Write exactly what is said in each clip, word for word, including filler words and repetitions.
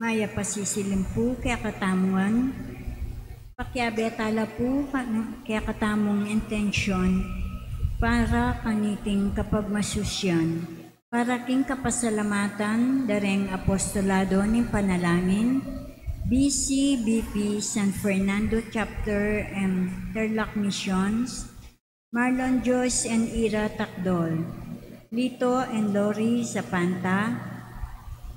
Mayap a sisilim pu kekatamu ngan, pakiabe tala pu ka-, kekatamung intensyon para kaniting kapagmasusyan. Para king kapasalamatan da reng apostolado ning panalangin, B C B P San Fernando Chapter and Tarlac Missions, Marlon Joyce and Ira Tacdol, Lito and Lori Zapanta,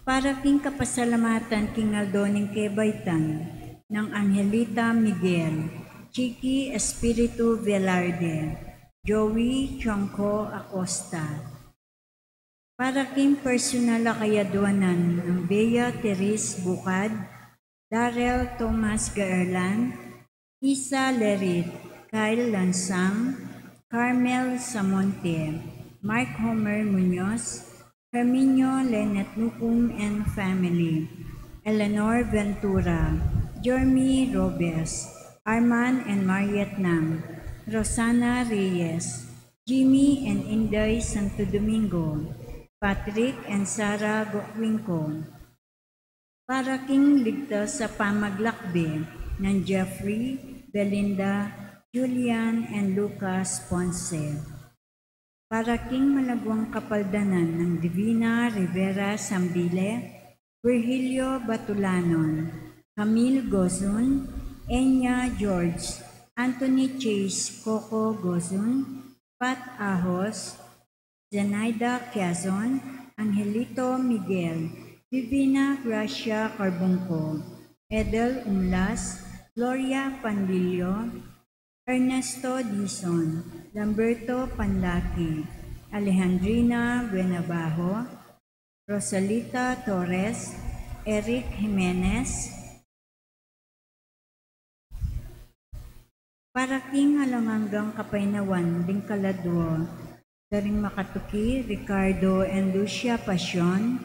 para king kapasalamatan king aldo ning kebaitan nang Angelita Miguel, Chicky Espiritu Velarde, Joey Chonco Acosta. Para king personal a kayadwanan nang Bea Therese Bucad, Darrell Thomas Gaerlan, Isa Lerit, Kyle Lansang, Carmel Samonte, Mark Homer Muñoz, Herminio Lenet Nucum and family, Eleanor Ventura, Jeremy Robes, Arman and Mariet Nam, Rosana Reyes, Jimmy and Inday Santo Domingo, Patrick and Sarah Gocwinco. Para king ligtas a pamaglakbe nang Jeffrey, Belinda, Julian and Lucas Ponce. Para king malagwang kapaldanan nang Divina Rivera Sambile, Virgilio Batulanon, Camille Gozun, Enya George, Anthony Chase Coco Gozun, Pat Ahos, Zenaida Quezon, Angelito Miguel, Vivina Gracia Carbungco, Edel Umlas, Gloria Panlilio, Ernesto Dizon, Lamberto Panlaki, Alejandrina Buenabajo, Rosalita Torres, Eric Jimenez, para king alang anggang kapaynawan ding kaladwa da ring makatuki, Ricardo and Lucia Pasion,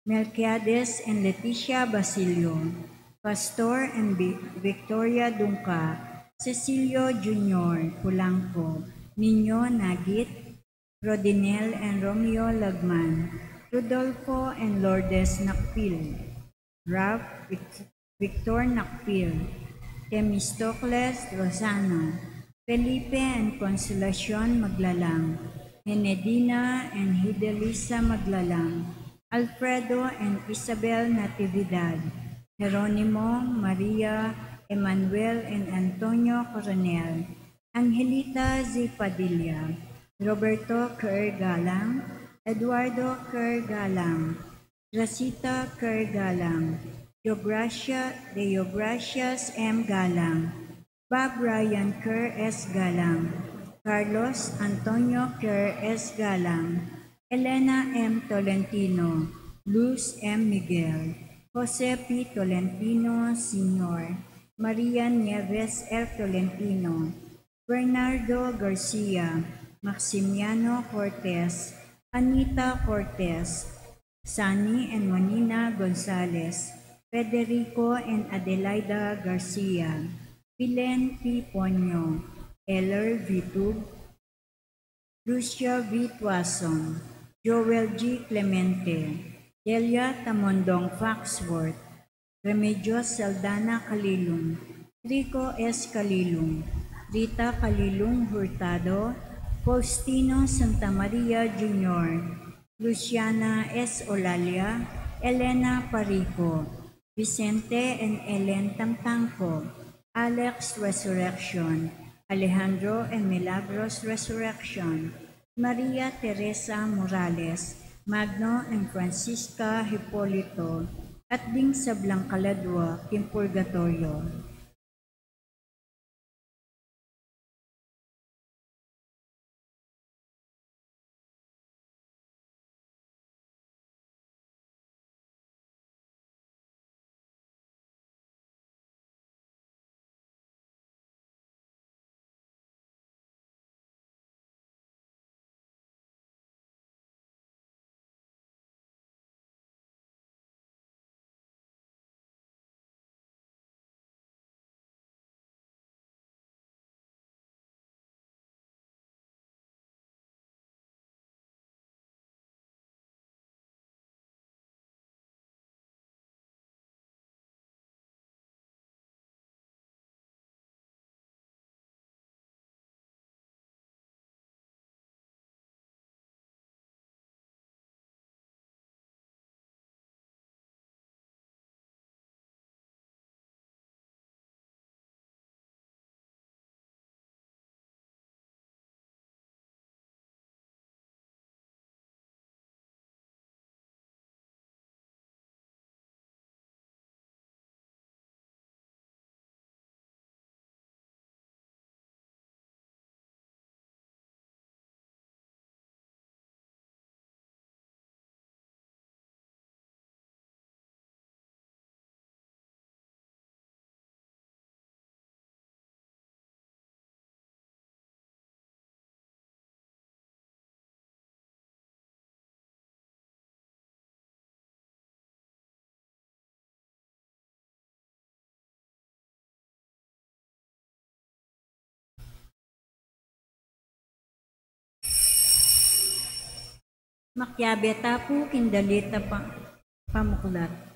Melquiades and Leticia Basilio, Pastor and Bi-, Victoria Dungca, Cecilio Junior Pulangco, Nino Nagit, Rodinel and Romeo Lagman, Rodolfo and Lourdes Nakpil, Ralph Vic-, Victor Nakpil, Temistocles Lozano, Felipe and Consolacion Maglalang, Henedina and Hidelisa Maglalang, Alfredo and Isabel Natividad, Jeronimo, Maria, Emmanuel and Antonio Coronel, Angelita Z Padilla, Roberto Kerr Galang, Eduardo Kerr Galang, Rosita Kerr Galang, Deogracia, Deogracias M Galang, Bob Ryan Kerr S Galang, Carlos Antonio Kerr S Galang, Elena M Tolentino, Luz M Miguel, Jose P Tolentino Senior, Maria Nieves L Tolentino, Bernardo Garcia, Maximiano Cortez, Anita Cortez, Sunny and Juanina Gonzalez, Federico and Adelaida Garcia, Pilen P Ponyo, Eller Vitug, Lucia V Tuason, Joel G Clemente, Delia Tamondong Foxworth, Remedios Saldana Calilung, Rico S Calilung, Rita Calilung Hurtado, Faustino Santa Maria Junior, Luciana S Olalia, Elena Parico, Vicente and Ellen Tamtangco, Alex Resurrection, Alejandro and Milagros Resurrection, Maria Teresa Morales, Magno and Francisca Hipolito, at ding sablang kaladwa king purgatoryo. Makiabe ta pu king dalit a pa-, pamuklat.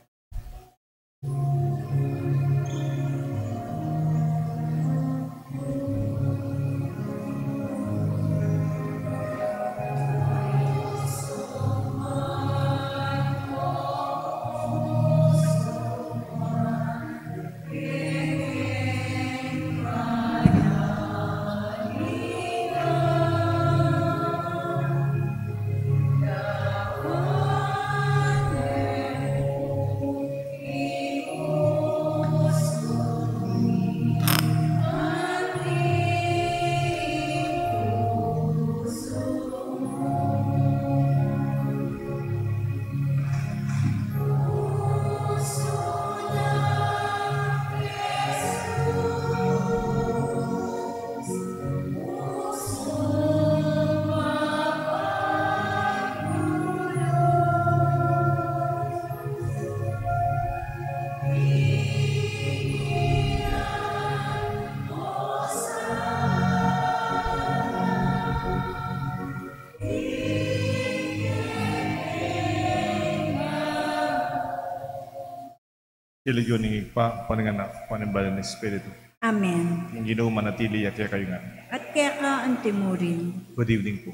King lagyu ning Ibpa, ning Anak, ning Banal a Espiritu. Amen. Ing Ginu manatili ya kekayu ngan. At keka antimurin. Good evening po.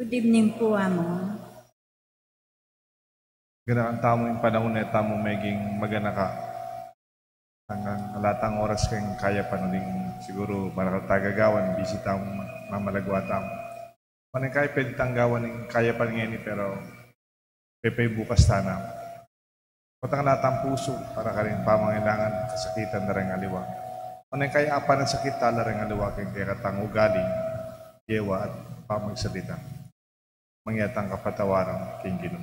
Good evening po, Amo. Ganakan tamu ing panaun a e tamu meging maganaka. Anggang ala tang oras king kayapan, uling siguru marakal ta gagawan, busy tamu, mamalagwa tamu. Manengkaya pwede tang gawan ing kayapan ngeni, pero pepaibukas ta na. Potang ala tang pusu para karing pamangailangan, kasakitan da reng aliwa. Manengkaya apanasakit ta la reng aliwa king kekatang ugali, gewa at pamagsalita. Mangyaring kapatawaran king Ginu.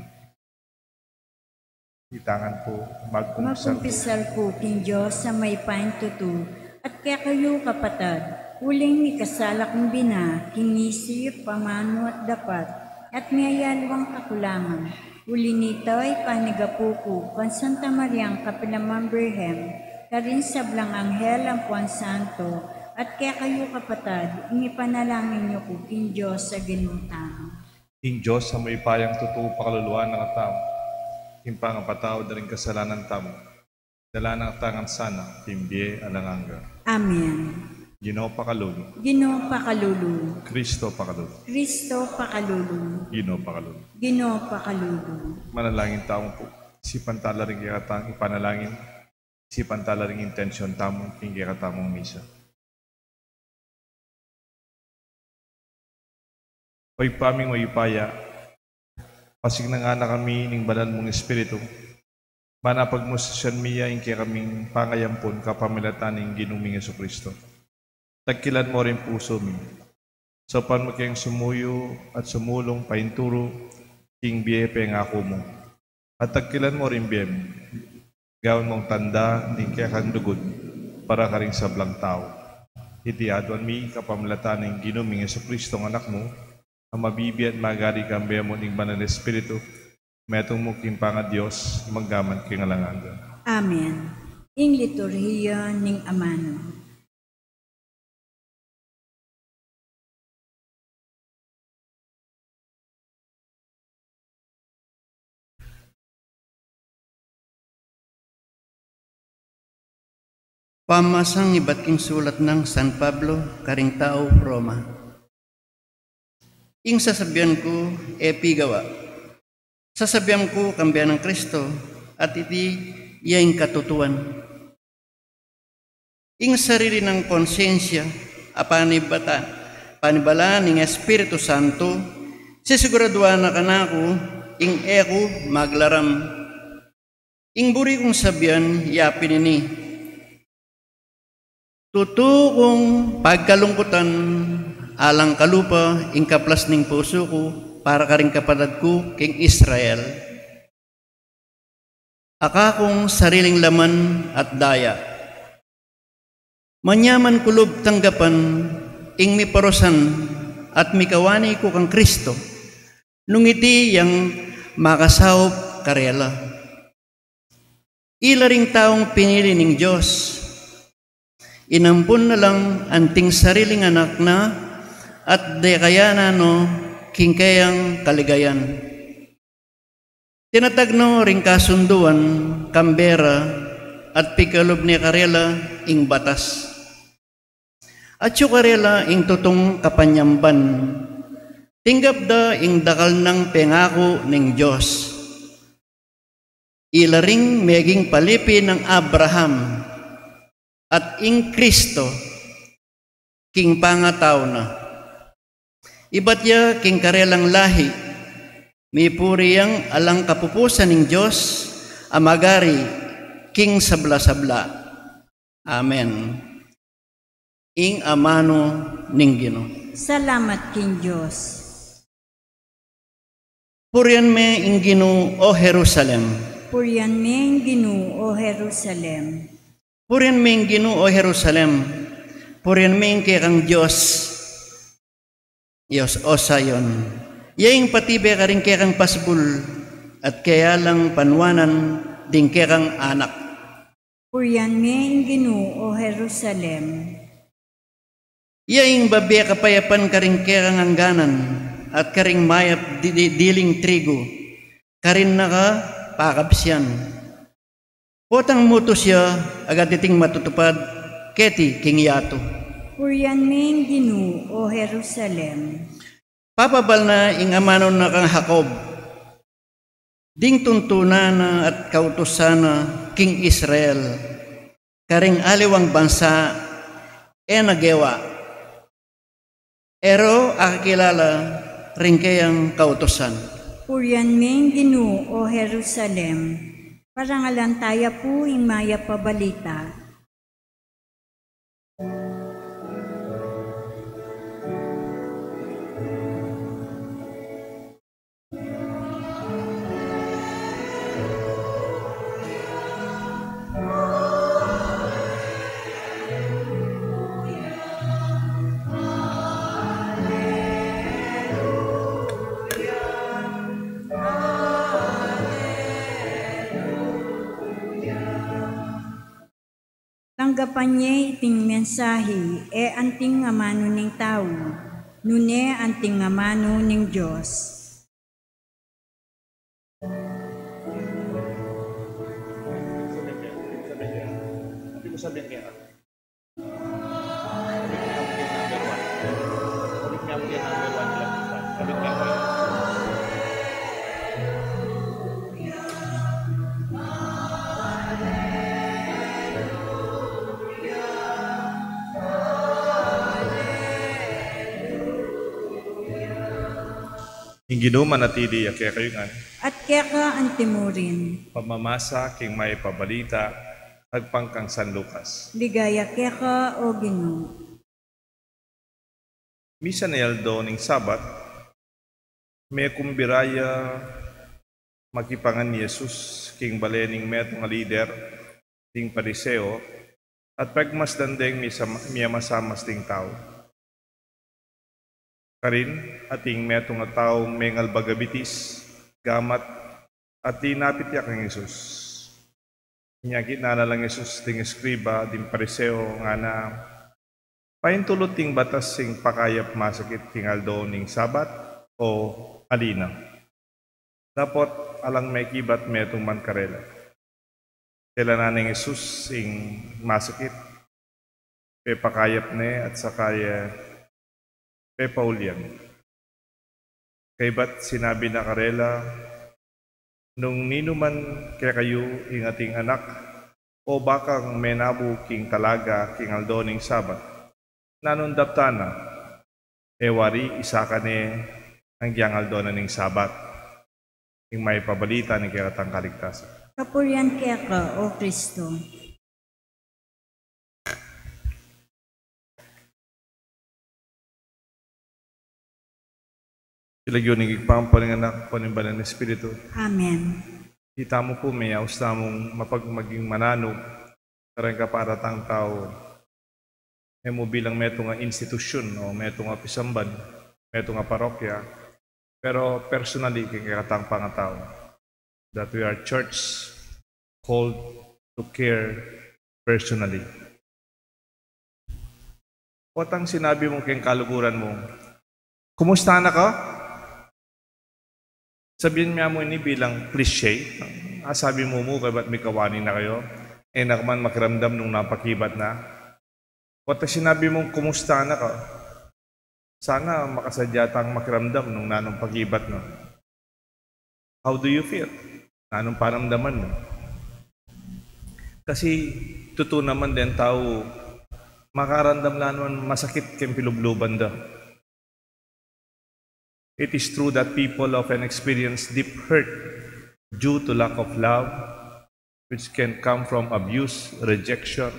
Itangan po, magkumpisal po. Magkumpisal po king Dios a mayupayang tutu, at kekayu kapatad, uling mikasala kung bina, king isip, amanu at dapat, at miyayaliwang kakulangan. Uli nita, ipanyawad ku kang Santa Mariang kapilanman Birhen, karing sablang anghel ampon santo, at kekayu kapatad, ing ipanalangin yu ku king Dios a Ginu tamu. Ing Dios a mayupayang tutu pakaluluan na katamu, ing pangapatawad da ring kasalanan tamu, dala na katamu ngan sana king bie alang angga. Amen. Ginu pakalulu. Ginu pakalulu. Kristo pakalulu. Kristo pakalulu. Ginu pakalulu. Ginu pakalulu. Manalangin tamu po. Isipan ta la ring kekatang ipanalangin. Isipan ta la ring intensyon tamu king kekatamung misa. O Ibpa ming mayupaya, pasignan na kami ning Banal mung Espiritu, ban pagmusisan mi ya ing kekaming pangayampun kapamilatan ning Ginu ming Jesucristo. Tagkilan mu ring pusu mi. Saupan mu keng sumuyu at sumulung painturu king bie pengaku mu. At tagkilan mu ring bie mi. Gawan mung tanda ning kekang lugud para karing sablang tau. Iti aduan mi kapamilatan ning Ginu ming Jesucristo, ing Anak mu, a mabibie at magari kambe mu ning Banal a Espiritu, metung mu king pangaDios, magpaman king alang angga. Amen. Ing liturhiya ning amanu. Pamasang ibat king sulat nang San Pablo karing tau Roma. Ing sasabian ku e pigawa. Sasabian ku kambe nang Kristo, at iti ya ing katutuan. Ing sarili nang konsensia a panibata-, panibalan ning Espiritu Santo, sisiguraduan na kanaku ing e ku maglaram. Ing buri kung sabian, ya pin ini: Tutu kung pagkalungkutan alang kalupa ing kaplas ning pusu ku para karing kapatad ku king Israel. Aka kung sariling laman at daya. Manyaman ku lub tanggapan ing miparusan at mikawani ku kang Kristo, nung iti yang makasaup karela. Ila ring taung pinili ning Dios, inampun na lang anting sariling anak na, at de kaya na no king keyang kaligayan. Tinatag no ring kasunduan, kambe ra, at pikalub ne karela ing batas. Atyu karela ing tutung kapanyamban. Tinggap da ing dakal nang pengaku ning Dios. Ila ring meging palipi nang Abraham, at ing Kristo, king pangatau na. Ibat ya king karelang lahi, mipuri yang alang kapupusan ning Dios, a magari king sabla-sabla. Amen. Ing amanu ning Ginu. Salamat king Dios. Purian me ing Ginu, o Jerusalem. Purian me ing Ginu, o Jerusalem. Purian me ing Ginu, o Jerusalem. Purian me ing kekang Dios, Dios, o Sion. Ya ing patibe karing kekang pasbul, at kaya lang panuanan ding kekang anak. Purian me ing Ginu, o Jerusalem. Ya ing babie kapayapan karing kekang angganan, at karing mayap di-, di-, diling trigu, karin na ka pakabsian. Potang mutus ya, agad iting matutupad keti king yatu. Purian me ing Ginu, o Jerusalem. Papabal na ing amanu na kang Jacob, ding tuntunan na at kautusan na king Israel, karing aliwang bansa, e na gewa, e ro akakilala ring keyang kautusan. Purian me ing Ginu, o Jerusalem. Parangalan taya pu ing mayap a balita. Tanggapan ye iting mensahe, e anting amanu ning tau, nune anting amanu ning Dios. Ing Ginu manatili ya kekayu ngan. At keka antimurin. Pamamasa king mayap a balita agpang kang San Lucas. Ligaya keka, o Ginu. Misan a aldo ning Sabat, mekumbira ya makipangan i Jesus king bale ning metung a lider ding Pariseo, at pagmasdan deng misa-, miyamasamas ding tau. Karin, ating metung a tau mengalbag a bitis, gamat, at linapit ya kang Jesus. Inya kinalala nang Jesus ding eskriba ding Pariseo, ngana, paintulut ing batas ing pakayap masakit king aldo ning Sabat o ali na? Dapot alang mekibat metung man karela. Telanan nang Jesus ing masakit, pepakayap ne at saka ya pepaulian. Kaybat sinabi na karela, nung ninuman kekayu ing ating Anak o bakang menabu king talaga king aldo ning Sabat, nanung daptan na? E wari isaka ne anggiyang aldo na ning Sabat. Ing mayap a balita ning kekatang kaligtasan. Kapurian keka, o Kristo. King lagyu ning Ibpa, ning Anak, ning Banal a Espiritu. Amen. Itamu pu, meyaus tamung mapag-, maging mananu kareng kaparatang tau, e mu bilang metung a institusyun o metung a pisamban, metung a parokya, pero personally, king kekatang pangatau, that we are church called to care personally. Potang sinabi mu king kaluguran mu, "Kumusta na ka?" Sabian mi mu ini bilang cliche. Asabi mu mu, kaybat mikawani na kayu, e na ka man makiramdam nung napakibat na. Pota sinabi mung, "Kumusta na ka?" Sana makasadya tang makiramdam nung nanung pakibat na. How do you feel? Nanung panamdaman mu? Kasi tutu naman deng tau, makaramdam la naman masakit keng pilubluban da. It is true that people often experience deep hurt due to lack of love, which can come from abuse, rejection,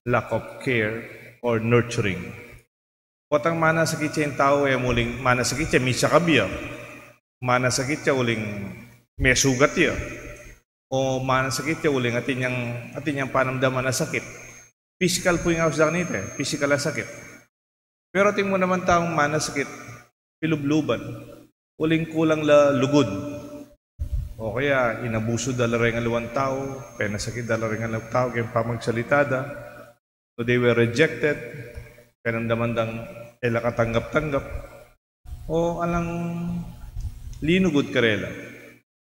lack of care, or nurturing. Potang manasakit ya ing tau, e mu uling manasakit ya, misakab ya. Manasakit ya uling mesugat ya. O manasakit ya uling atin yang, atin yang panamdaman a sakit. Pisikal pu ing ausan nita, e, pisikal a sakit. Pero atin mu naman taung manasakit pilubluban, uling kulang la lugud. O kaya inabusu da la reng aliwang tau, penasakit da la reng aliwang tau keng pamagsalita da. O they were rejected, penamdaman dang e la katanggap-tanggap. O alang linugud karela.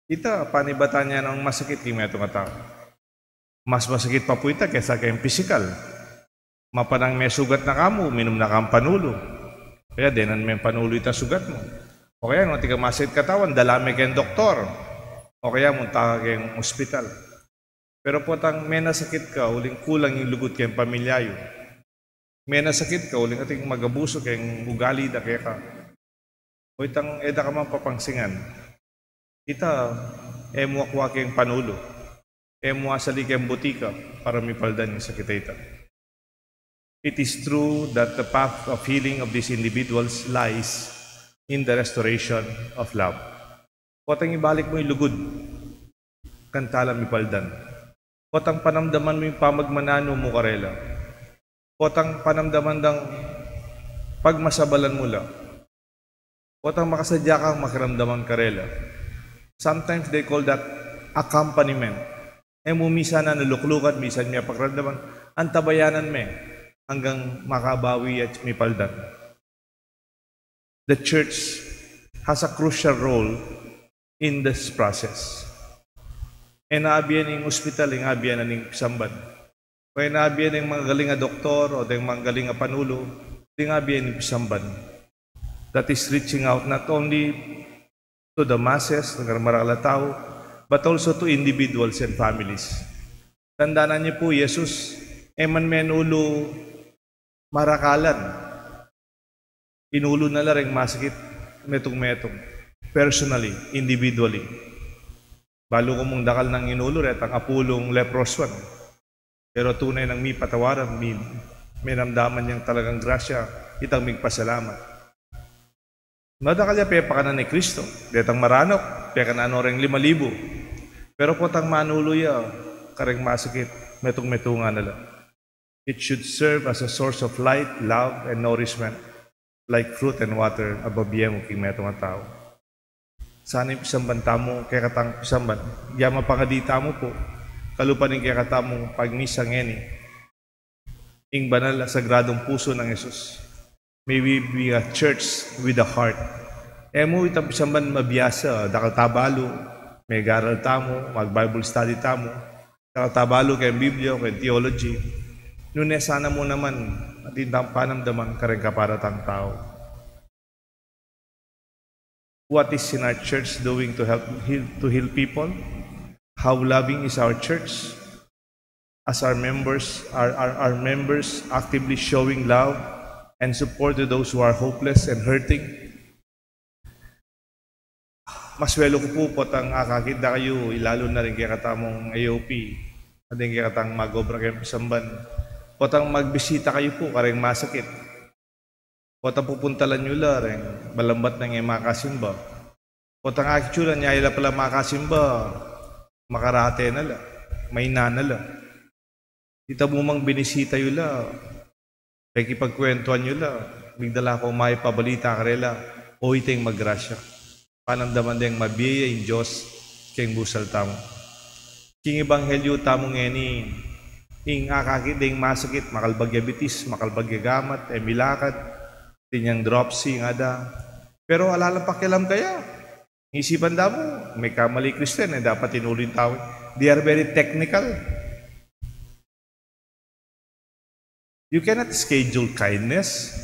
Ita, panibatan ya nang masakit king metung a tau. Mas masakit pa pu ita kesa keng pisikal. Mapanang mesugat na ka mu, minum na kang panulu. Kaya denan meng panulu itang sugat mu. O kaya nung atin kang masakit katawan, dala me keng doktor. O kaya munta ka keng ospital. Pero potang menasakit ka uling kulang ing lugud keng pamilya yu. Menasakit ka uling ating mag-abusu keng ugali da keka. O itang e da ka man papangsingan. Ita, e mu akua keng panulu. E mu asali keng butika para mipaldan ing sakit a ita. It is true that the path of healing of these individuals lies in the restoration of love. Potang ibalik mu ing lugud kang tau la mipaldan. Potang panamdaman mu ing pamagmananu mu karela. Potang panamdaman dang pagmasabalan mu la. Potang makasadya kang makiramdaman karela. Sometimes they call that accompaniment. E mu misan naluklukan, misan me pakiramdaman, antabayanan me anggang makabawi at mipaldan. The church has a crucial role in this process. E na abian ing ospital ing abian na ning pisamban. O e na abian ing magaling a doktor o deng magaling a panulu ing abian ning pisamban. That is reaching out not only to the masses, king marakal a tau, but also to individuals and families. Tandanan yu pu, Jesus, e man menulu marakalan. Inulu na la reng masakit metung-metung, personally, individually. Balu ku mung dakal nang inulu retang apulung leproswan. Pero tune nang mipatawaran, mi-, menamdaman yang talagang grasya, itang migpasalamat. Madakal ya pepakanan i Kristo, detang maranuk, pekanan no reng lima libu. Pero potang manulu ya kareng masakit, metung-metungan na la. It should serve as a source of light, love, and nourishment, like fruit and water a bibie mu king metung a tau. Sana ing pisamban tamu, kekatang pisamban, ya mapangadi tamu pu, kalupa ning kekatamung pagmisa ngeni, ing banal a sagradung pusu nang Jesus. May we be a church with a heart. E mu itang pisamban mabiasa, dakal ta balu, megaral tamu, mag-Bible study tamu, dakal ta balu keng Biblia, keng theology. Nune sana mu naman atin tang panamdaman kareng kapara tang tau. What is in our church doing to help heal, to heal people? How loving is our church? As our members, are, are our members actively showing love and support to those who are hopeless and hurting? Maswelu ku pu potang akakit da kayu, ilalu na ring kekatamung A O P, at ring kekatang mag-obra keng pisamban. Potang magbisita kayu pu kareng masakit. Potang pupuntalan yu la reng malambat nang e makasimba. Potang akit yu la, nya ila pala makasimba, makarate na la, maina na la. Ita mu mang binisita yu la, pakipagkwentuan yu la, migdala kung maipabalita karela, o ita ing magrasya. Panamdaman deng mabie ya ing Dios keng busal tamu. King ebanghelyo tamu ngeni, ing akakit deng masakit, makalbag ya bitis, makalbag ya gamat, e milakad, atin yang dropsy, ngada. Pero ala lang pakialam kaya. Isipan da mu, mekamali Kristiyan, e da pa tinuli ing tau. They are very technical. You cannot schedule kindness.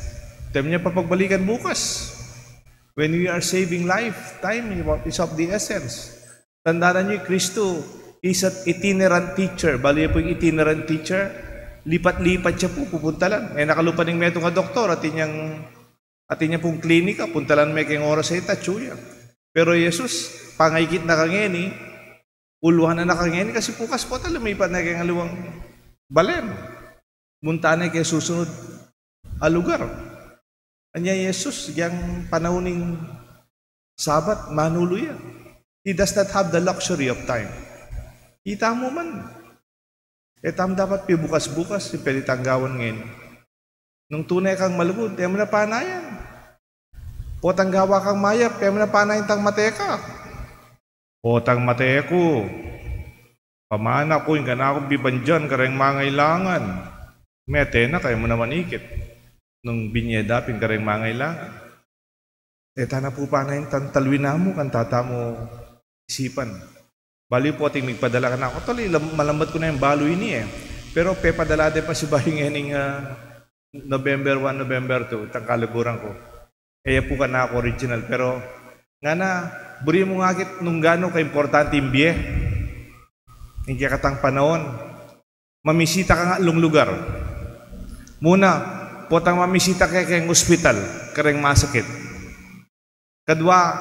Time niya papagbalikan bukas. When we are saving life, time is of the essence. Tandaan niyo, Kristo is an itinerant teacher. Bale ya pu ing itinerant teacher, lipat-lipat ya pu, pupunta lan. E na kalupa ning metung a doktor, atin yang, atin yang pung klinika, punta lan me keng oras a ita, atyu ya. Pero Jesus, pangaikit na ka ngeni, uluan na na ka ngeni, kasi bukas pota lumipat na keng aliwang balen. Munta na keng susunod a lugar. Anya Jesus, yang panaun ning Sabat, manulu ya. He does not have the luxury of time. Kita mu man. E tamu dapat pibukas-bukas ing pwede tang gawan ngeni. Nung tune kang malugud, e mu na panayan. Potang gawa kang mayap, e mu na panayan itang mate ka. Potang mate ku, pamana ku, ing kanakung pibandian kareng mangailangan. Mete na ka, e mu na manikit nung binye da pin kareng mangailangan. E ta na pu panayan itang talwi namu, kanta tamu isipan. Bale pu ating migpadala kanaku. Actually, lam-, malambat ku na yang balu ini e. Pero pepadala de pasibayu ngening, ah, November one, November two, itang kaluguran ku. E ya pu kanaku original, pero ngana, buri mung akit nung ganu kaimportante ing bie. Ing kekatang panaun, mamisita ka king atlung lugar. Muna, potang mamisita ka keng ospital kareng masakit. Kadwa,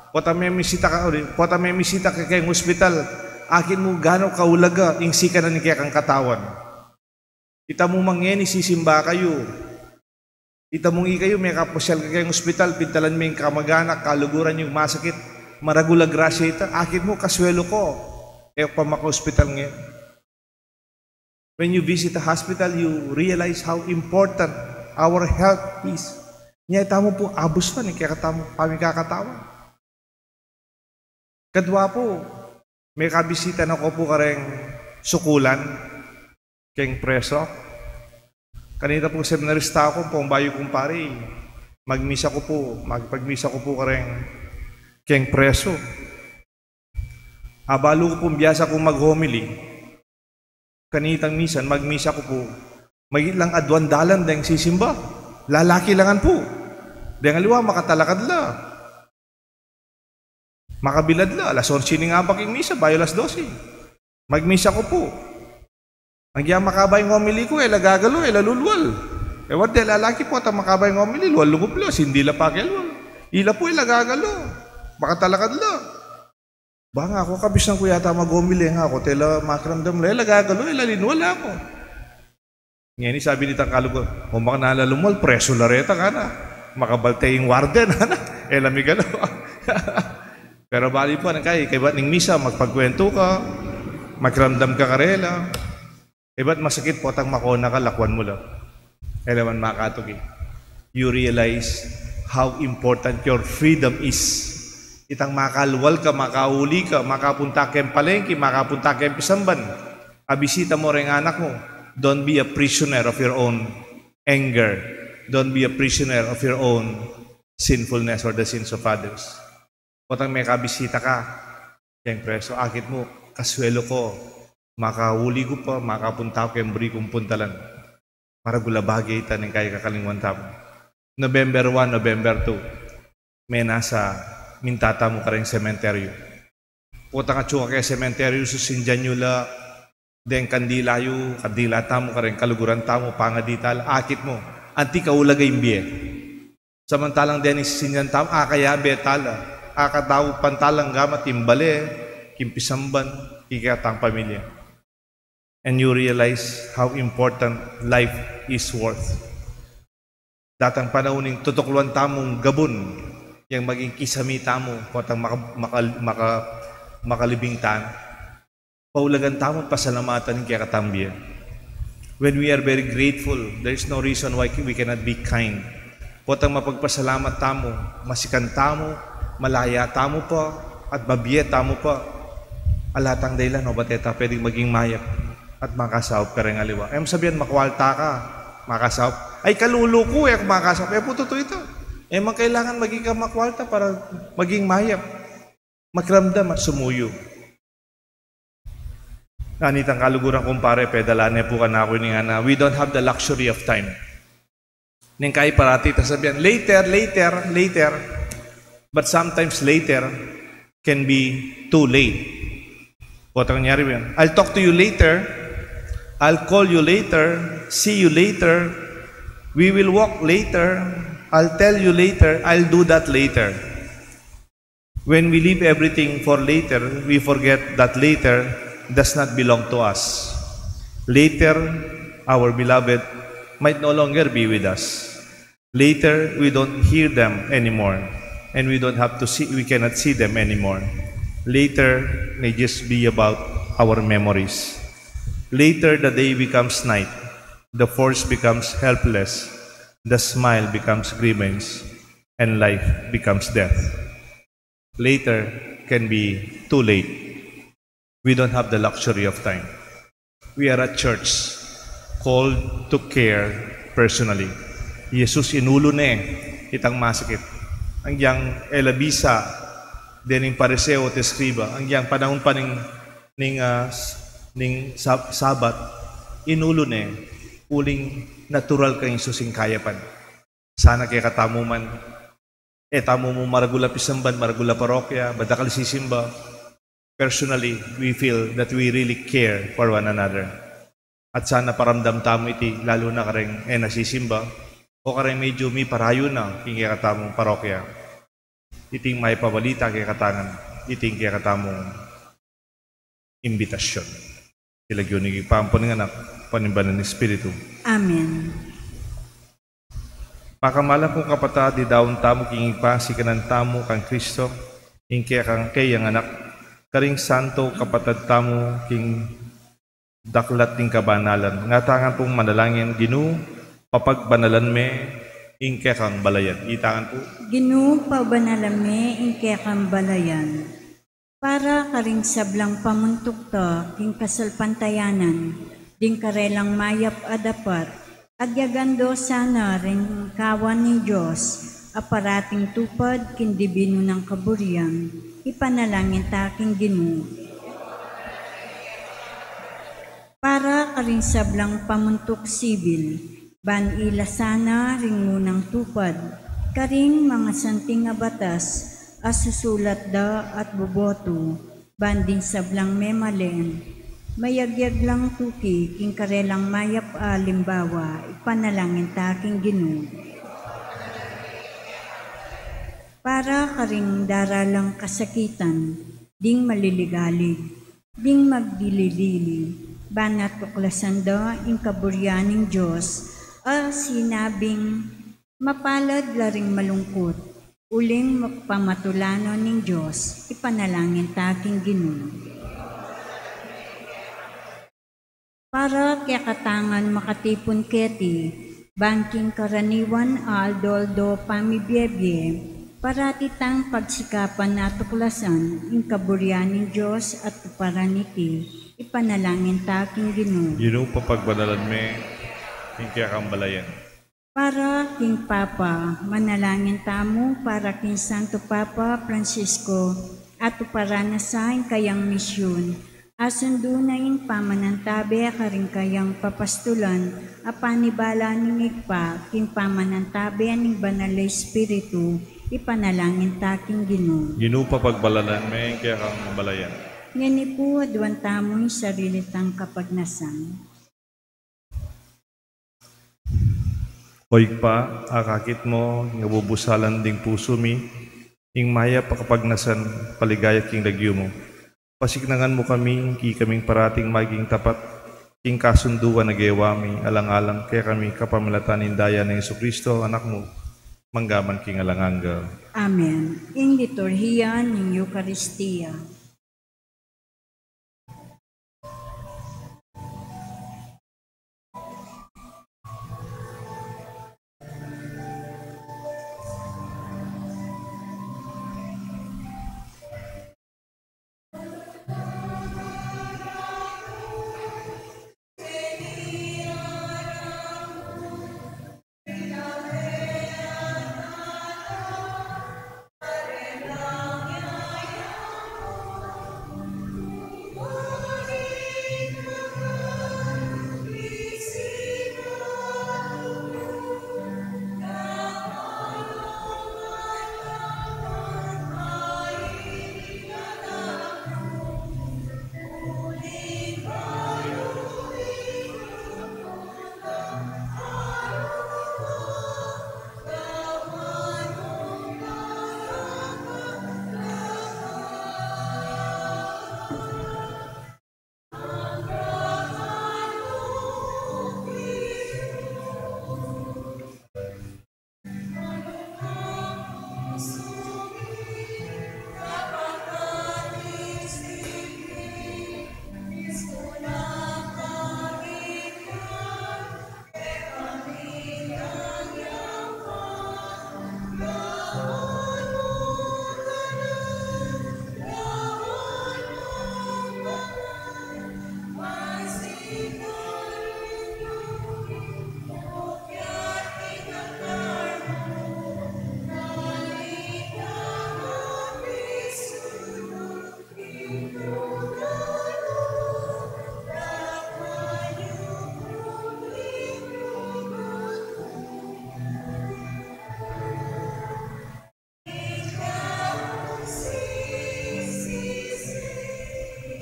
potang memisita ka, uli, potang memisita ka keng ospital, akit mu ganu kaulaga ing sikanan ning kekang katawan. Ita mu man ngeni sisimba kayu. Ita mung ikayu mekapasyal ka keng ospital, pintalan me ing kamaganak, kaluguran yung masakit. Maragul a grasya ita, akit mu kaswelu ko. E pa maka-ospital ngeni. When you visit a hospital, you realize how important our health is. Nya ita mu pu abus pa ning kekatamung pamikakatawan. Kadwa pu, mekabisita na ku pu kareng sukulan, keng preso. Kanita pu seminarista ku, pung bayu kung pari, magmisa ku pu, magpagmisa ku pu kareng, keng preso. Abalu ku pung biasa kung mag-homily. Kanitang misan, magmisa ku pu, magit lang aduang dalan deng sisimba. Lalaki la ngan pu. Deng aliwa, makatalakad la. Makabilad la, alas onse ning abak ing misa, bayu alas dose. Magmisa ku pu. Agyang makaba ing homily ku, e la gagalu, e la lulwal. E wari de lalaki pu, potang makaba ing homily, lwal lungup la, sindi la pakelwal. Ila pu, e la gagalu. Makatalakad la. Ba nga ku, kabisnan ku yata mag-homily, nga ku, tela makiramdam la, e la gagalu, e la linwal, nga ku. Ngeni sabi nitang kaluguran, o, bang na la lumwal, preso la reta, ngana. Makabalte ing warden, ngana. E la migalu. Pero bale pu, nung kaybat ning misa, magpagkwentu ka, makiramdam ka karela. Ibat masakit, potang makona ka, lakwan mu la. E la man makatuki. You realize how important your freedom is. Itang makalwal ka, makauli ka, makapunta keng palengke, makapunta keng pisamban, abisita mu reng anak mu. Don't be a prisoner of your own anger. Don't be a prisoner of your own sinfulness or the sins of others. Potang mekabisita ka keng preso, akit mu, kaswelu ko, makauli ku pa, makapunta ku keng buri kung puntalan. Maragul a bage ita ning kakalinguan tamu. November one, November two, menasa minta tamu kareng sementeryu. Potang atyu ka keng sementeryu, susindian yu la deng kandila yu, kandila tamu kareng kaluguran tamu, pangadi ta la, akit mu, anti kaulaga ing bie. Samantalang deni sisindian tamu, akayabe ta la, akataupan ta lang gamat king bale, king pisamban, king kekatang pamilya. And you realize how important life is worth. Datang panaun ing tutukluan tamung gabun yang maging kisami tamu, potang maka-, maka-, maka-, makalibing tana. Paulagan tamu at pasalamatan ing kekatang bie. When we are very grateful, there is no reason why we cannot be kind. Potang mapagpasalamat tamu, masikan tamu, malaya tamu pa, at mabie tamu pa, ala tang dahilan o ba't e ta pwedeng maging mayap at makasaup kareng aliwa. E mu sabian, makwalta ka, makasaup. Ay, kalulu ku, e ku makasaup. E pu tutu ita. E man kailangan maging ka makwalta para maging mayap. Makiramdam at sumuyu. Nganitang kaluguran, kumpare, pedala ne pu kanaku ini, ngana, we don't have the luxury of time. Neng kai parati ta sabian, "Later, later, later." But sometimes later can be too late. Potang nyari yan, "I'll talk to you later. I'll call you later. See you later. We will walk later. I'll tell you later. I'll do that later." When we leave everything for later, we forget that later does not belong to us. Later, our beloved might no longer be with us. Later, we don't hear them anymore, and we don't have to see, we cannot see them anymore. Later may just be about our memories. Later, the day becomes night, the force becomes helpless, the smile becomes grievance, and life becomes death. Later can be too late. We don't have the luxury of time. We are a church called to care personally. Jesus inulu ne itang masakit. Anggiyang e la bisa dening Pariseo at eskriba, anggiyang panaun pa ning, ning, ah, s-, ning Sab-, Sabat, inulu ne, uling natural kang Jesus ing kayapan. Sana kekatamu man, e tamu mu maragul a pisamban, maragul a parokya, ba dakal sisimba. Personally, we feel that we really care for one another. At sana paramdam tamu iti, lalu na kareng e na sisimba, o kareng medyo miparayu na king kekatamung parokya. Iting mayap a balita kekatamu ngan, iting kekatamung imbitasyon. King lagyu ning Ibpa, ampo ning Anak, ampo ning Banal a Espiritu. Amen. Pakamalan kung kapatad, idaun tamu king Ibpa, sikanan tamu kang Kristo, ing kekang kayang Anak, karing santo kapatad tamu king daklat ning kabanalan. Ngatanan pung manalangin, Ginu, papagbanalan me ing kekang balayan. Itanan pu. Ginu, pabanalan me ing kekang balayan. Para karing sablang pamuntuk ta king kasalpantayanan, ding karelang mayap a dapat, agyagan do sana ring kawan ning Dios, a parating tupad king dibinu nang kaburian, ipanalangin ta king Ginu. Para karing sablang pamuntuk sibil, ban ila sana ring munang tupad karing mangasanting a batas a susulat da at bobotu, ban ding sablang memalen, mayagyag lang tuki king karelang mayap a alimbawa, ipanalangin ta king Ginu. Para karing daralang kasakitan, ding maliligalig, ding magdili-dili, ban atuklasan da ing kaburian ning Dios, a sinabing, mapalad la ring malungkut, uling pamatulanan ning Dios, ipanalangin ta king Ginu. Para kekatangan makatipun keti, ban king karaniwan a aldo-aldo pamibiebie, parati tang pagsikapan atuklasan ing kaburian ning Dios at tuparan iti, ipanalangin ta king Ginu. Ginu, papagbanalan me ing kekang balayan. Para king Papa, manalangin tamu para king Santo Papa Francisco, a tuparan na sa ing kayang misyun, asundu na ing pamanantabe karing kayang papastulan, a panibala ning Ibpa, king pamanantabe ning Banal a Espiritu, ipanalangin ta king Ginu. Ginu, papagbanalan me ing kekang balayan. Ngeni pu, aduan tamu ing sarili tang kapagnasan. O Ibpa, akakit mu ing abubusalan ding pusu mi, ing mayap a kapagnasan, paligaya king lagyu mu. Pasiknangan mu kami, ikaming parating maging tapat king kasunduan a gewa mi, alang-alang kekami, kapamilatan ning daya nang Jesucristo, Anak mu, mangga man king alang angga. Amen. Ing liturhiya ning Eukaristia.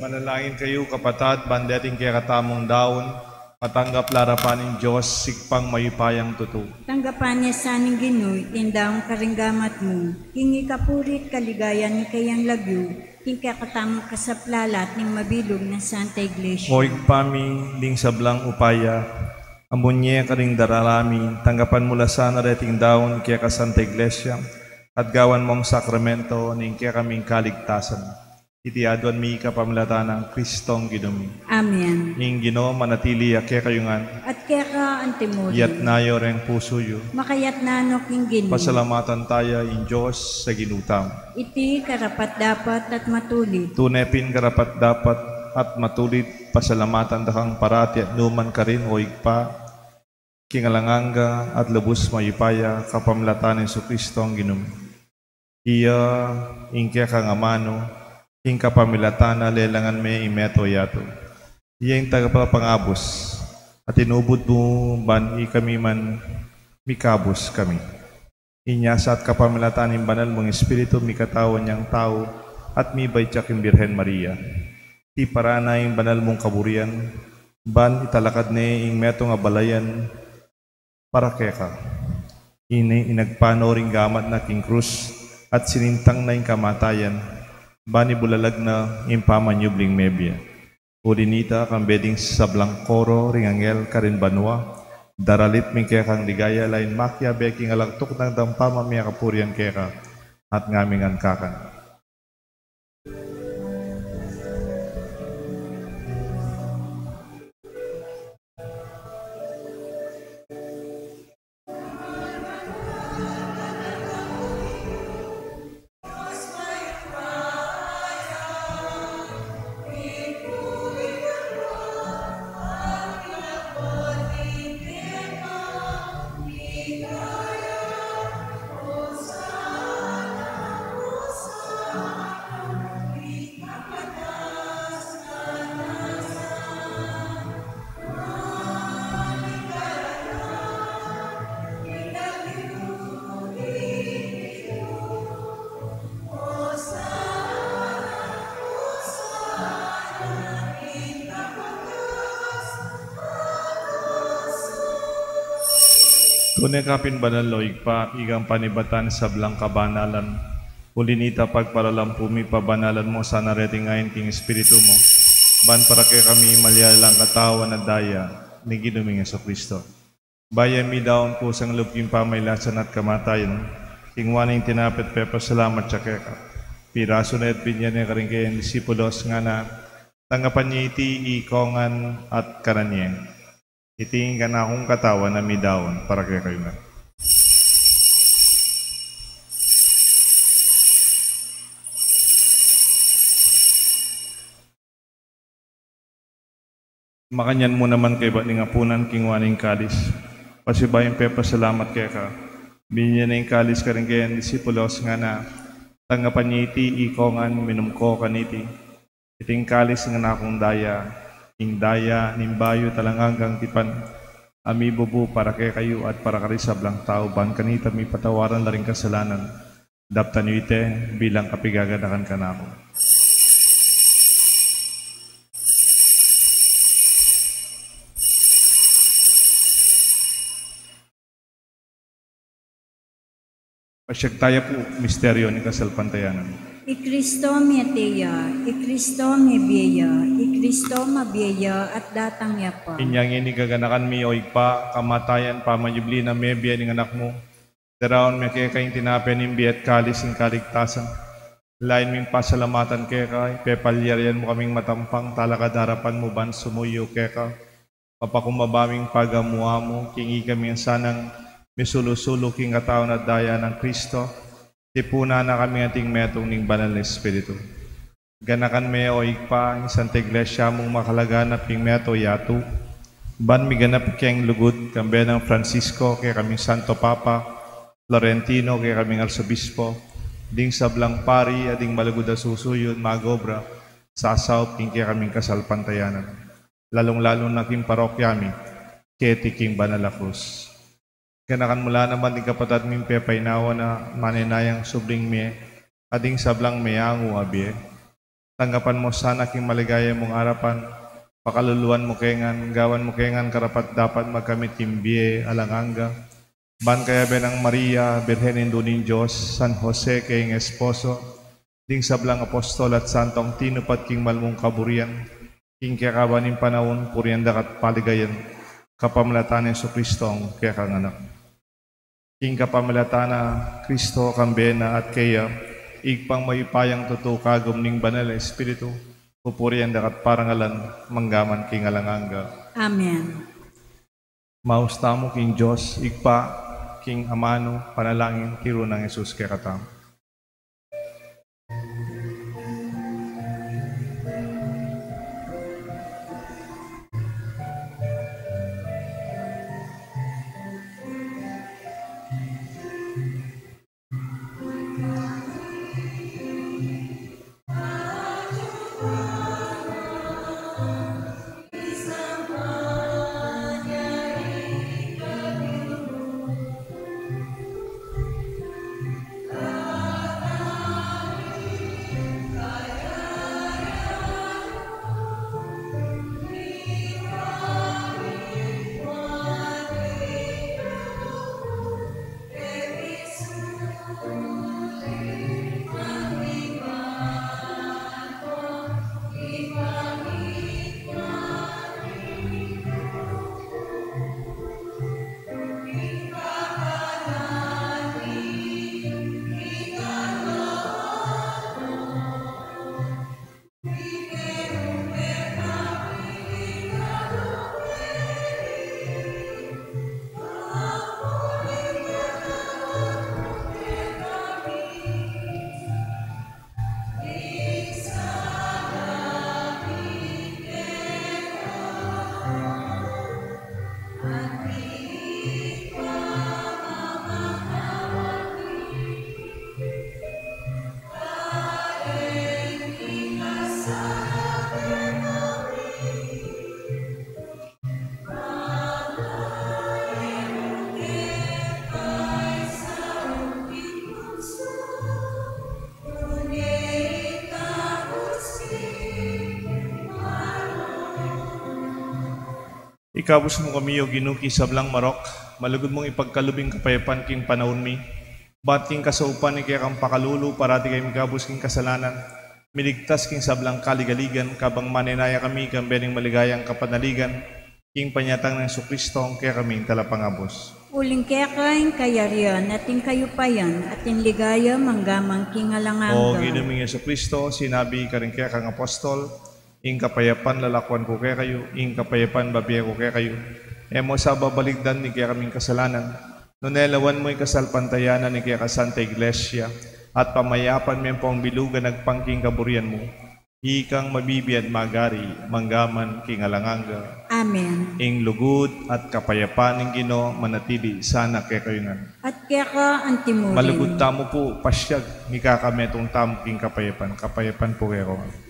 Manalangin kayu, kapatad, ban deting kekatamung daun, matanggap la arapan ning Dios, Ibpang mayupayang tutu. Tanggapan na sa ning Ginu iting daun karing gamat mu, king ikapuri't kaligayan ning kayang lagyu, king kekatamung kasaplalan at ning mabilug nang Santa Iglesia. O Ibpa mi, ding sablang upaya, ampon karing daralan mi, tanggapan mu la sana reting daun keka Santa Iglesia, at gawan mung sakramento ning kekaming kaligtasan. Iti aduan mi kapamilatan nang Kristong Ginu mi. Amen. Ing Ginu manatili ya kekayu ngan. At keka antimurin. Itas yu reng pusu yu. Makatas no king Ginu. Pasalamatan taya ing Dios a Ginu tamu. Iti karapat-dapat at matulid. Tune pin karapat-dapat at matulid, pasalamatan da kang parati at nukarin man, O Ibpa, king alang angga at lubus mayupaya, kapamilatan nang Jesucristo a Ginu mi. Iya ing kekang amanu, ing kapamilatan na lelangan me ing meto yatu. Iya ing tagapangabus, at inubud mu ban ikami man mikabus kami. Inya sa at kapamilatan ning banal mung Espiritu, mikatawan yang tau, at mibait ya king Birhen Maria. Tiparan na ing banal mung kaburian, ban italakad ne ing metung a balayan para keka. Ini inagpano ring gamat na king krus, at sinintang na ing kamatayan, ban ibulalag na ing pamanyubling mebie. Uli nita, kambe ding sablang koro ring anghel karin banua, daralit mi ing kekang ligaya, lain makiabe king alang tuknang dang pamamie kapurian keka, at ngami ngan kakan. Tune ka pin banal, o Ibpa, ikang panibatan sablang kabanalan. Uli nita, pagparalampu mi, pabanalan mu sana reting ain king Espiritu mu, ban para kekami malyari lang katawan at daya ning Ginu ming Jesucristo. Bayu mi daun kusang lub king pamailasan at kamatayan, kinua ne ing tinape at pepasalamat ya keka, pirasu ne at binye ne karing kayang disipulos, ngana: Tanggapan ye iti ikongan at kanan ye. Iti ing kanakung katawan a midaun para kekayu ngan. Makanyan mu naman kaybat ning apunan, kinua ne ing kalis, pasibayu yang pepasalamat keka, binye ne ing kalis karing kayang disipulos, ngana: Tanggapan ye iti ikongan, minum ko kaniti. Iti ing kalis ning kanakung daya, ing daya ning bayu at alang anggang tipan, a mibubu para kekayu at para karing sablang tau, ban kanita mipatawaran la ring kasalanan, daptan yu iti bilang kapaganakan kanaku. Pasiag taya pu, misteryu ning kasalpantayanan. I Kristo mete ya, i Kristo mebie ya, i Kristo mabie ya at datang ya pa. Inya ngeni gaganakan mi, o Ibpa, kamatayan, pamanyubli na mebie ning Anak mu. Daraun mi keka ing tinape ning bie at kalis ning kaligtasan. Lain ming pasalamatan keka, ipepalyarian mu kaming matampang talakad king arapan mu ban sumuyu keka. Mapakumbaba ming pagamu-amu, king ikami sanang misulu-sulu king katawan at daya nang Kristo, tipunan na kami anting metung ning Banal a Espiritu. Ganakan me, o Ibpa, ing Santa Iglesia mung makalaganap king meto yatu, ban miganap keng lugud, kambe nang Francisco, kekaming Santo Papa, Florentino, kekaming Arsobispo, ding sablang pari, at ding malugud a susuyu at mag-obra, sasaup king kekaming kasalpantayanan. Lalung-lalu na king parokya mi, keti king banal a krus. Ganakan mu la naman ding kapatad ming pepainawa na manenayang subling mie, at ding sablang meangu a bie. Tanggapan mu sana king maligaya mung arapan, pakaluluan mu kami ngan, gawan mu kami ngan karapat-dapat magkamit king bie alang angga. Ban kayabe nang Maria, Birhen Indu ning Dios, San Jose, kayang esposo, ding sablang apostol at santong tinupad king mal mung kaburian, king kekaban ning panaun, purian da ka at paligayan, kapamilatan nang Jesucristo, kekang Anak. King kapamilatan na Kristo, kambe na at keya, Ibpang mayupayang tutu, kagum ning Banal a Espiritu, pupurian da ka at parangalan, manggaman king alang angga. Amen. Maus tamu king Dios Ibpa, king amanu, panalangin, tiru nang Jesus kekatamu. Ikabus mu kami, O Ginu, king sablang marok, malugud mung ipagkalub ing kapayapan king panaun mi. Bat king kasaupan ning kekang pakalulu, parati kami mikabus king kasalanan, miligtas king sablang kaligaligan, kabang manenaya kami kambe ning maligayang kapanaligan, king panyatang nang Jesucristo, ing kekaming Talapangabus. Uling keka ing kayarian, at ing kayupayan, at ing ligaya, manggaman king alang angga. O Ginu ming Jesucristo, sinabi karing kekang apostol, Ing kapayapan lalakuan ku kekayu, ing kapayapan bibie ku kekayu. E mu sa babalikdan ding kekaming kasalanan, nune lawan mu ing kasalpantayanan ning kekang Santa Iglesia, at pamayapan me ampong bilugan agpang king kaburian mu. Ikang mabibie at magari, manggaman king alang angga. Amen. Ing lugud at kapayapan ning Ginu manatili sana kekayu ngan. At keka antimurin. Malugud tamu pu, pasyag, mikakametung tamu king kapayapan, kapayapan pu kekongan.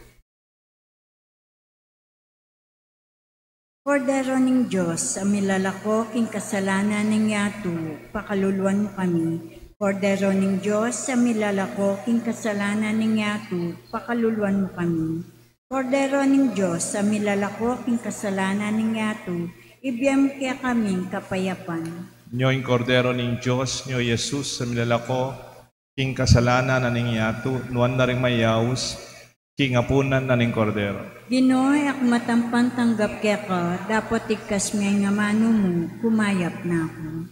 Kordero ning Dios, a milalako king kasalanan ning yatu, pakaluluan mu kami. Kordero ning Dios, a milalako king kasalanan ning yatu, pakaluluan mu kami. Kordero ning Dios, a milalako king kasalanan ning yatu, ibie mu kekami ing kapayapan. Nyo ing Kordero ning Dios, nyo i Jesus, a milalako king kasalanan na ning yatu, nuan na ring mayaus king apunan na ning Kordero. Ginu, e ku matampan tanggap keka, dapot igkas me ing amanu mu, kumayap na ku.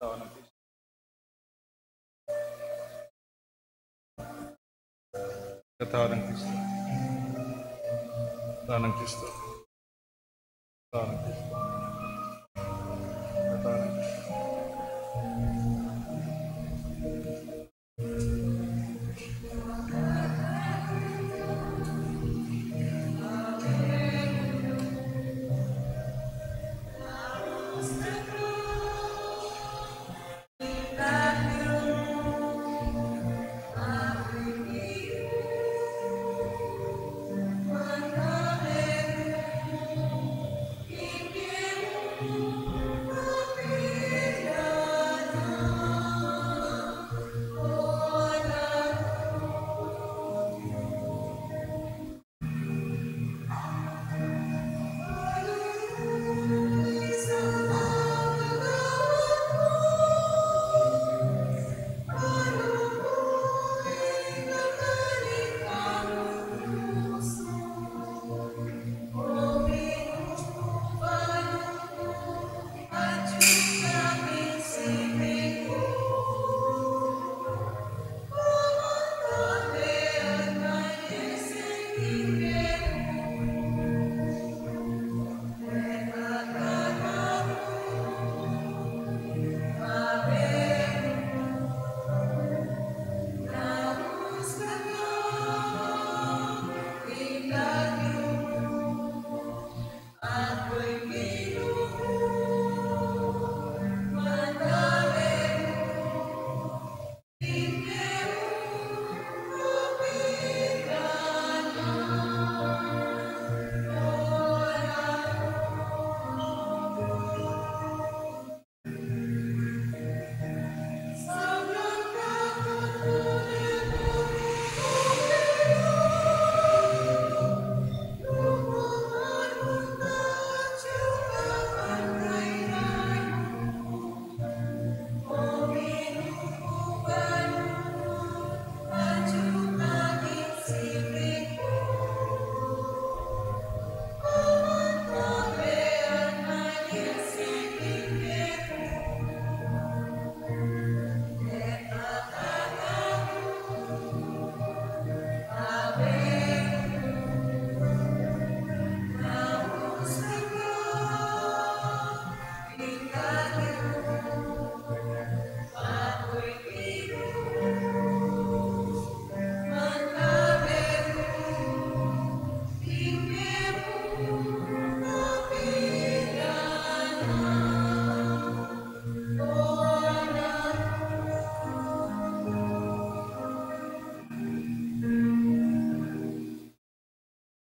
Katawan ng Kristo. Katawan ng Kristo. Katawan ng Kristo. Katawan ng Kristo.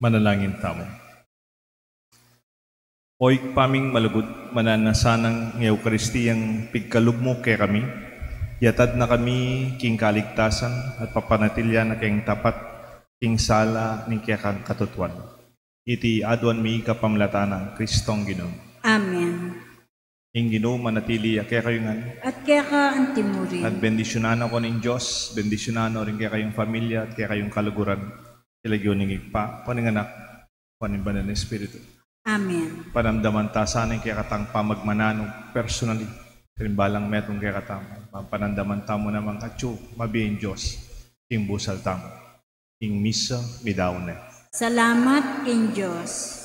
Manalangin tamu. O Ibpa ming malugud, mananu na sanang ing Eukaristiyang pigkalub mu kekami, yatad na kami king kaligtasan at papanatilyan na keng tapat king sala ning kekang katutuan. Iti aduan mi kapamilatan nang Kristong Ginu. Amen. Ing Ginu manatili ya kekayu ngan. At keka antimurin. At bendisyunan na kayu ning Dios, bendisyunan na rin kekayung pamilya at kekayung kaluguran. King lagyu ning Ibpa, king lagyu ning Anak, king lagyu ning Banal a Espiritu. Amen. Panamdaman ta sana ing kekatang pamagmananu personally. Karing balang metung kekatamu, panamdaman tamu namang atyu mabie ing Dios king busal tamu. Ing misa midaun ne. Salamat king Dios.